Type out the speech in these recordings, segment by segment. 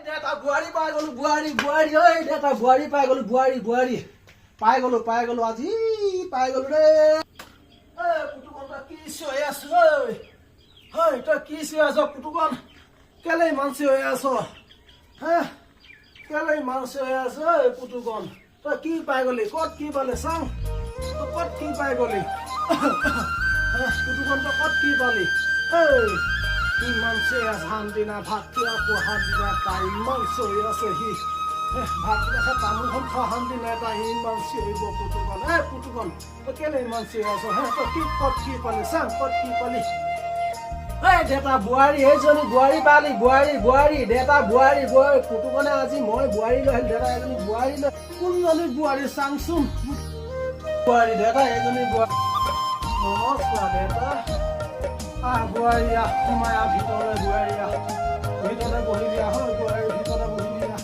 দেউতা, বোৱাৰী পাই গলো, বোৱাৰী, বোৱাৰী। ঐ দেউতা, বোৱাৰী পাই গলো, বোৱাৰী, বোৱাৰী পাই গলো, পাই গলো, আজি পাই গলো দেই। ঐ পুতুকণ, তই কি চিঞৰি আছ? ঐ হয়, তই কি চিঞৰি আছ পুতুকণ? কেলে ইমান চিঞৰি আছ হে? কেলে ইমান চিঞৰি আছ? ঐ পুতুকণ, তই কি পাই গলি? ক'ত কি পালি চাওঁ। তই ক'ত কি পাই গলি হে পুতুকণ? তই ক'ত কি পালি? ঐ, ইমান চিঞৰি আছে, শান্তি নাই। ভাত খোৱা শান্তি নাই তাই, ইমান চিঞৰি আছে সি। ভাতকেইটা খাই তামোলখন খোৱা শান্তি নাই তাই, ইমান চিঞৰিব পুতুকণ। এ পুতুকণ, তই কেলে ইমান চিঞৰি আছ হে? তই কি, ক'ত কি পালি চাওঁ, ক'ত কি পালি? ঐ দেউতা, বোৱাৰী, সেইজনী বোৱাৰী পালি, বোৱাৰী, বোৱাৰী দেউতা, বোৱাৰী, বোৱাৰী। পুতুকণে আজি মই বোৱাৰী লৈ আহিল দেউতা, এজনী বোৱাৰী লৈ। কোনজনী বোৱাৰী চাংচোন। বোৱাৰী দেউতা, এইজনী বোৱাৰী। নমস্কাৰ দেউতা। আহ বোৱাৰী, আহ, সোমাই আহ ভিতৰলৈ। বোৱাৰী আহ, ভিতৰতে বহি দিয়া হয়। বোৱাৰী, ভিতৰতে বহি দিয়া,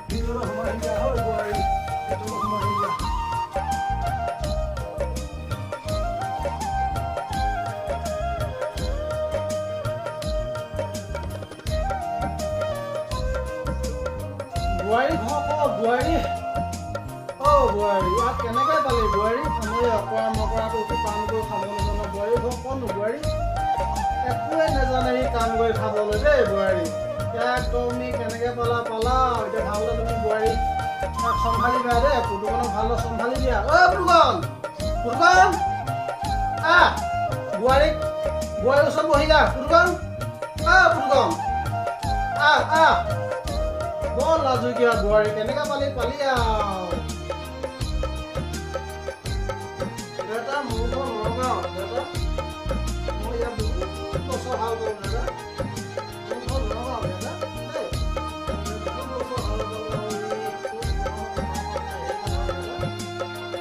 ভিতৰতে সোমাই দিয়া হয়। বোৱাৰী, ভিতৰতে সোমাই দিয়া। বোৱাৰী ঘৰ ক'ত বোৱাৰী? অ বোৱাৰী, ইয়াত কেনেকৈ পালি বোৱাৰী? আমাৰ অকৰা মকৰাটো একো কাম কৰি খাব নাজানে। বোৱাৰী ঘৰ ক'তনো বোৱাৰী? একোৱে নাজানে সি কাম কৰি খাবলৈ দেই। বোৱাৰী, ইয়াক তুমি কেনেকৈ পালা? পালা এতিয়া ভালদৰে তুমি বোৱাৰী তাক চম্ভালিবা দেই। পুতুকণক ভালদৰে চম্ভালি দিয়া। অ পুতুকণ, পুতুকণ, আহ বোৱাৰীক, বোৱাৰীৰ ওচৰত বহি যা। পুতুকণ, আহ পুতুকণ, আহ আহ। বৰ লাজুকীয়া বোৱাৰী, কেনেকৈ পালি? পালি আৰু দেউতা, মোৰ ঘৰ নগাঁও দেউতা। মই ইয়াত বহুত বছৰ হাল কৰোঁ দেউতা। মোৰ ঘৰ নগাঁও দেউতা দেই। বহুত বছৰ হাল কৰোঁ আৰু এই খুব মনৰ কথা, সেই কথা দেউতা।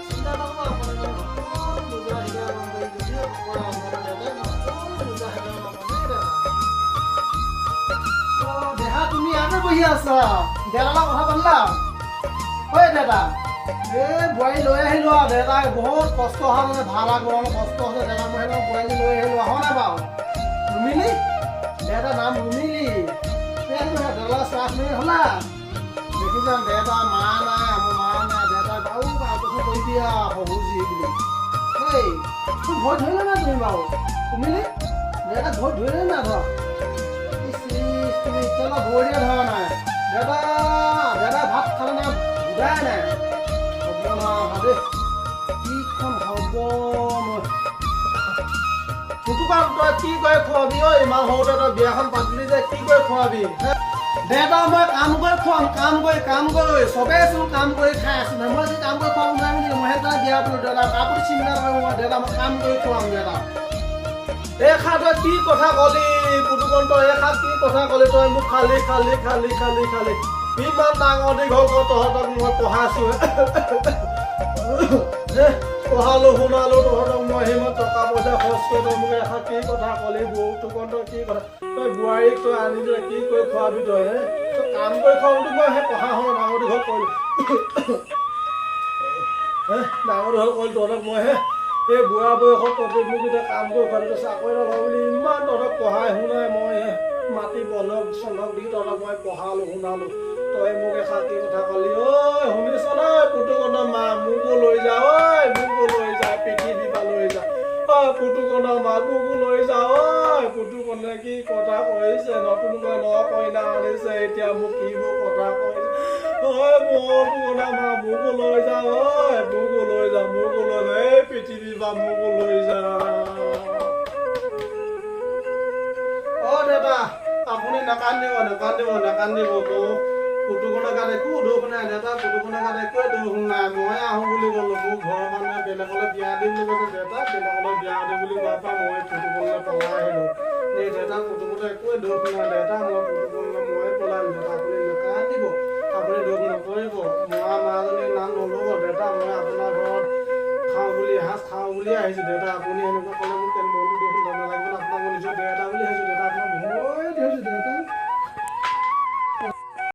চিন্তা নকৰিব আপুনি, মই অকণ বুজা শিকাই ল'ম দেই। যদিও অকৰা অমৰা দেউতাই, মই অকণ বুজা শিকাই ল'ম দেই দেউতা। অ দেহা, তুমি ইয়াতে বহি আছা? দেউতাৰ লগত কথা পাতিলা? ঐ দেউতা, এই বোৱাৰী লৈ আহিলো আৰু দেউতা। বহুত কষ্ট হোৱা মানে ভাড়া গৰম কষ্ট হৈছে দেউতা। মই সেইকাৰণে বোৱাৰী লৈ আহিলো। অহা নাই বাৰু। ৰুমিলি দেউতা, নাম ৰুমিলি। দেউতা, চাহ হ'লা দেখিছা দেউতা, মা নাই, আমাৰ মা নাই দেউতা। বাৰু আউটখন কৰিবি আৰু শহুৰ বুলি। হেই, তোৰ ভৰি ধৰিলে নাই তুমি বাৰু? ৰুমিলি, দেউতাক ভৰি ধৰিলে নাই ধৰা? ইচ ইচ, তুমি এতিয়ালৈ ভৰিয়ে ধৰা নাই দেউতা। দেউতা ভাত খালে নাই? সোধাই নাই। হ'ব না দেই, কিখন হ'ব মই। পুতুকণ, তই কি কৰি খুৱাবি ঐ? ইমান সৰুতে তই বিয়াখন পাতিলি যে, কি কৰি খুৱাবি হে? দেউতা, মই কাম কৰি খুৱাম, কাম কৰি, কাম কৰি। চবেইচোন কাম কৰি খাই আছো, মই কি কাম কৰি খুৱাব নোৱাৰিম নেকি? মই সেইকাৰণে বিয়া পাতিলো দেউতা। তাৰ প্ৰতি চিন্তা নকৰিব মই দেউতা, মই কাম কৰি খুৱাম দেউতা। এইষাৰ তই কি কথা কলি পুতুকণ? তই এইষাৰ কি কথা কলি? তই মোক খালি খালি খালি খালি খালি। ইমান ডাঙৰ দীঘল কৰ তহঁতক মই পঢ়াইছো, পঢ়ালো শুনালো তহঁতক মই, সিমান টকা পইচা খৰচ কৰি। তই মোক এষাৰ কি কথা কলি পুতুকণ? তই কি কথা, তই বোৱাৰীক তই আনি তই কি কৰি খুৱাবি তই হে? তই কাম কৰি খুৱাবতো মই সেই পঢ়া শুনা ডাঙৰ দীঘল কৰিলো হে, ডাঙৰ দীঘল কৰিলো তহঁতক মই হে। এই বুঢ়া বয়সত তহঁতে মোক এতিয়া কাম কৰি খুৱাবি? তই চাকৰি নলওঁ বুলি ইমান তহঁতক পঢ়াই শুনাই মই হে, মাটি বন্ধক চন্ধক দি তহঁতক মই পঢ়ালো শুনালো। তই মোক এষাৰ কি কথা কলি ঐ? শুনিছ নাই পুতুকণৰ মা? মোকো লৈ যা ঐ, মোকো লৈ যা, পৃথিৱীৰ পৰা লৈ যা ঐ। পুতুকণৰ মা, মোকো লৈ যা ঐ। পুতুকণে কি কথা কৈছে? নতুনকৈ ন কইনা আনিছে, এতিয়া মোক কিবোৰ কথা কৈছে ঐ। পুতুকণৰ মা, মোকো লৈ যা ঐ, মোকো লৈ যা, মোকো লৈ যা, এই পৃথিৱীৰ পৰা মোকো লৈ যা। অ দেউতা, আপুনি নাকান্দিব, নাকান্দিব, নাকান্দিব। মোৰ পুতুকণৰ গাত একো দোষ নাই দেউতা, পুতুকণৰ গাত একোৱে দোষ নাই। মই আহোঁ বুলি ক'লো, মোৰ ঘৰৰ মানুহে বেলেগলৈ বিয়া দিম বুলি কৈছে দেউতা। বেলেগলৈ বিয়া দিম বুলি কোৱাৰ পৰা মই পুতুকণলৈ পলাই আহিলো দেই দেউতা। পুতুকণৰ একোৱে দোষ নাই দেউতা। মই পুতুকণলৈ ময়ে পলাম দেউতা। আপুনি নাকান্দিব, আপুনি দুখ নকৰিব, মৰা মাজনীৰ নাম নল'ব দেউতা। মই আপোনাৰ ঘৰত খাওঁ বুলি, এসাঁজ খাওঁ বুলিয়ে আহিছোঁ দেউতা। আপুনি এনেকুৱা ক'লে মোক কেনে মনটো দুখ নালাগিব? আপোনাক মই নিজৰ দেউতা বুলি ভাবিছোঁ।